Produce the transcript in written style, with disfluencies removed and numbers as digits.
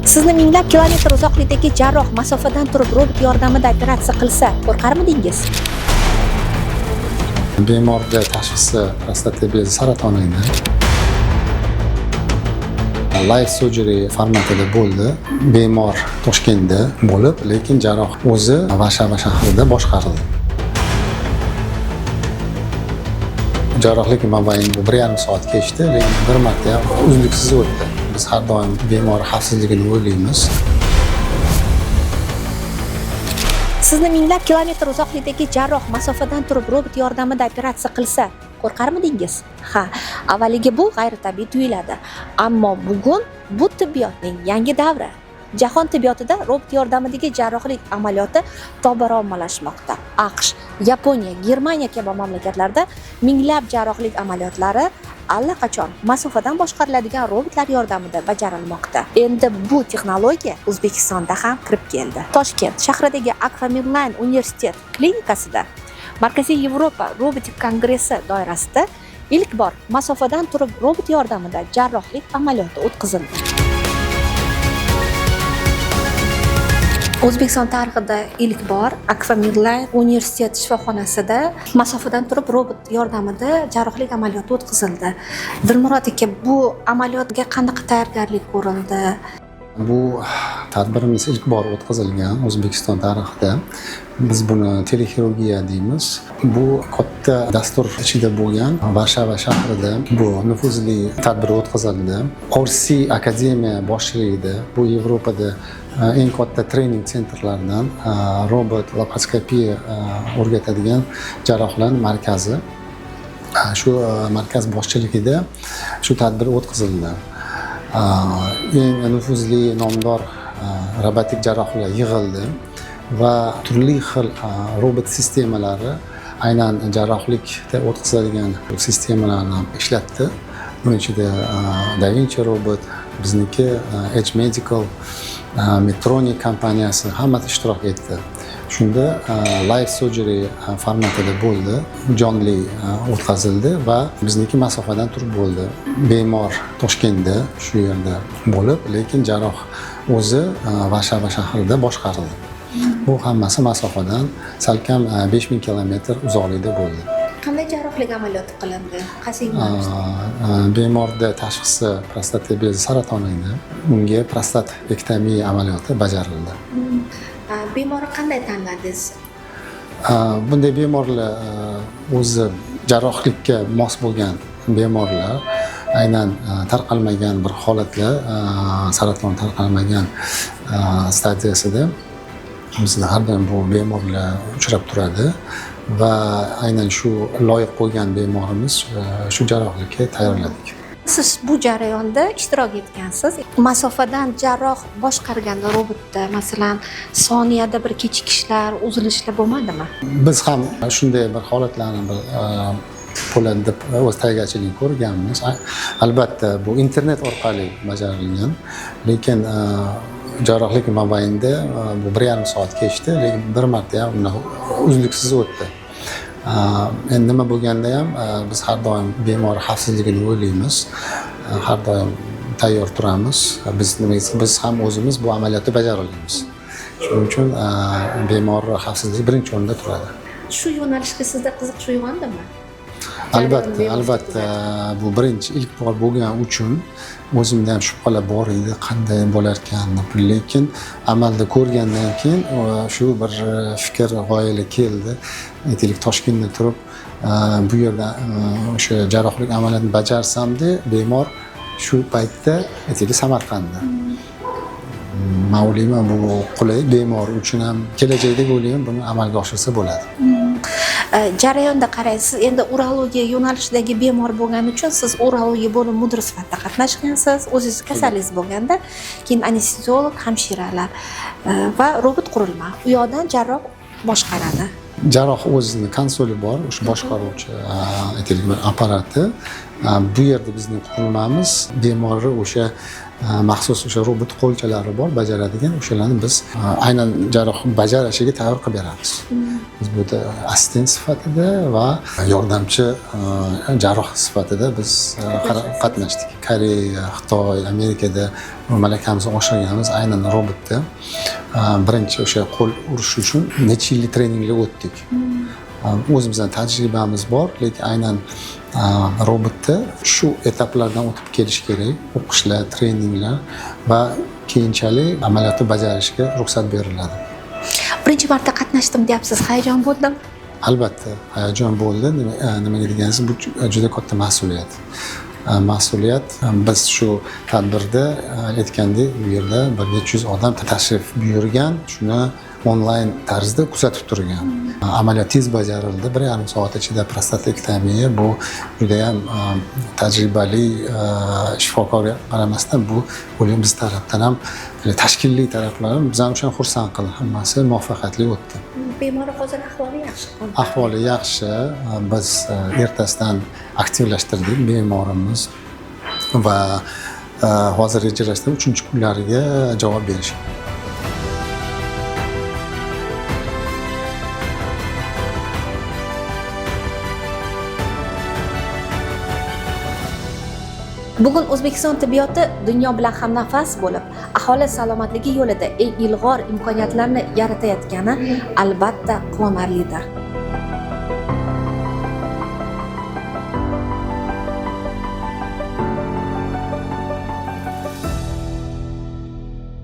Sizni minglab kilometr uzoqlikdagi jarroh masofadan turib robot yordamida operatsiya qilsa, qo'rqarmidingiz? Bemorda tashxisi prostata bezi saratoni edi. Live surgery formatida bo'ldi. Bemor Toshkentda bo'lib, lekin jarroh o'zi Varshava shahrida boshqarildi. Jarrohlik mobaynida 1,5 soat kechdi, lekin bir marta ham uzluksiz o'tdi. Biz har doim bemor xavfsizligini o'ylaymiz. Sizni minglab kilometr uzoqlikdagi jarroh masofadan turib robot yordamida operatsiya qilsa, qo'rqarmidingiz? Ha, avvaliga bu g'ayritabiiy tuyuladi. Ammo bugun bu tibbiyotning yangi davri. Jahon tibbiyotida robot yordamidagi jarrohlik amaliyoti tobora ommalashmoqda. AQSh, Yaponiya, Germaniya kabi mamlakatlarda minglab jarrohlik amaliyotlari allaqachon masofadan boshqariladigan robotlar yordamida bajarilmoqda. Endi bu texnologiya O'zbekistonda ham kirib keldi. Toshkent shahridagi Akfa Medline universitet klinikasida Markaziy Yevropa robotik kongressi doirasida ilk bor masofadan turib robot yordamida jarrohlik amaliyoti o'tkazildi. O'zbekiston tarixida ilk bor Akfa Medline universitet shifoxonasida masofadan turib robot yordamida jarrohlik amaliyoti o'tkazildi. Dilmurod aka, bu amaliyotga qanaqa tayyorgarlik ko'rildi? Bu tadbirimiz ilk bor o'tkazilgan O'zbekiston tarixida. Biz buni telexirurgiya deymiz. Bu katta dastur ichida bo'lgan Varshava shahrida bu nufuzli tadbir o'tkazildi. Orsi akademiya boshchiligida, bu Yevropada eng katta trening sentrlaridan robot laparoskopiya o'rgatadigan jarrohlar markazi. Shu markaz boshchiligida shu tadbir o'tkazildi. Eng nufuzli nomdor robotik jarrohlar yig'ildi va turli xil robot sistemalari, aynan jarrohlikda o'tkaziladigan sistemalarni ishlatdi. Buning ichida Da Vinci robot, bizniki Edge Medical, Medtronic kompaniyasi hammasi ishtirok etdi. Shunda live surgery formatida bo'ldi, jonli o'tkazildi va bizniki masofadan turib bo'ldi. Bemor Toshkentda shu yerda bo'lib, lekin jarroh o'zi Varshava shahrida boshqarildi. Bu hammasi masofadan salkam 5000 kilometr uzoqlikda bo'ldi. Qanday jarrohlik amaliyoti qilindi? Qaysi yo'nalishda? Bemorda tashxisi prostata bezi saratoni edi. Unga prostatektomiya amaliyoti bajarildi. Bemorni qanday tanladingiz? Bunday bemorlar o'zi jarrohlikka mos bo'lgan bemorlar, aynan tarqalmagan bir holatlar, saraton tarqalmagan stadiyasida bizda har doim bu bemorlar uchrab turadi va aynan shu loyiq bo'lgan bemorimiz shu jarrohlikka tayyorladik. Siz bu jarayonda ishtirok etgansiz. Masofadan jarroh boshqarganda robotda, masalan, soniyada bir kechikishlar, uzilishlar bo'lmadimi? Biz ham shunday bir holatlarni bir bo'ladi deb o'z tayyorgarchiligini ko'rganmiz. Albatta bu internet orqali bajarilgan, lekin jarrohlik mobaynida bu 1,5 soat kechdi, lekin bir marta ham unaqa uzluksiz o'tdi. Endi nima bo'lganda ham biz har doim bemor xavfsizligini o'ylaymiz, har doim tayyor turamiz. Biz ham o'zimiz bu amaliyotni bajara olamiz. Shuning uchun bemor xavfsizligi birinchi o'rinda turadi. Shu yo'nalishga sizda qiziqish uyg'ondimi? Albatta, albatta, bu birinchi ilk bor bo'lgani uchun o'zimda ham shubhalar bor edi, qanday bo'larkan deb. Lekin amalda ko'rgandan keyin shu bir fikr, g'oyalar keldi. Aytaylik, Toshkentda turib bu yerda o'sha jarrohlik amaliyotini bajarsamda, bemor shu paytda aytaylik Samarqandda. Men o'ylayman, bu qulay bemor uchun ham, kelajakda o'ylayman buni amalga oshirsa bo'ladi. Jarayonda qarang, siz endi urologiya yo'nalishidagi bemor bo'lgani uchun siz urologiya bo'lim mudiri sifatida qatnashgansiz, o'zingiz kasalligingiz bo'lganda, keyin anesteziolog, hamshiralar va robot qurilma, u yoqdan jarroh boshqaradi. Jarroh o'zini konsoli bor, o'sha boshqaruvchi aytaylik bir apparati. Bu yerda bizning qurilmamiz bemorni o'sha maxsus o'sha robot qo'lchalari bor bajaradigan, o'shalarni biz aynan jarroh bajarishiga tayyor qilib beramiz. Biz bu yerda assistent sifatida va yordamchi jarroh sifatida biz qatnashdik. Koreya, Xitoy, Amerikada malakamizni oshirganmiz aynan robotda. Birinchi o'sha qo'l urish uchun necha yillik treninglar o'tdik. O'zimizdan tajribamiz bor, lekin aynan robotda shu etaplardan o'tib kelish kerak. O'qishlar, treninglar va keyinchalik amaliyotni bajarishga ruxsat beriladi. Birinchi marta qatnashdim deyapsiz, hayajon bo'ldimi? Albatta, hayajon bo'ldi. Nimaga deganingiz, bu juda katta mas'uliyat. Mas'uliyat. Biz shu tadbirda aytgandek, u yerda bir necha yuz odam tashrif buyurgan, shuni onlayn tarzda kuzatib turgan. Amaliyot tez bajarildi. 1,5 soat ichida prostatektomiya, bu judayam tajribali shifokorga qaramasdan, bu o'ylayman biz tarafdan ham tashkilli taraflari bizani o'sha xursand qildi. Hammasi muvaffaqiyatli o'tdi. Bemor hozir ahvoli yaxshi. Ahvoli yaxshi. Biz ertasidan aktivlashtirdik bemorimiz va hozir rejalashtirib 3-kunlariga javob berish. Bugun O'zbekiston tibbiyoti dunyo bilan hamnafas bo'lib, aholi salomatligi yo'lida eng ilg'or imkoniyatlarni yaratayotgani albatta quvonarlidir.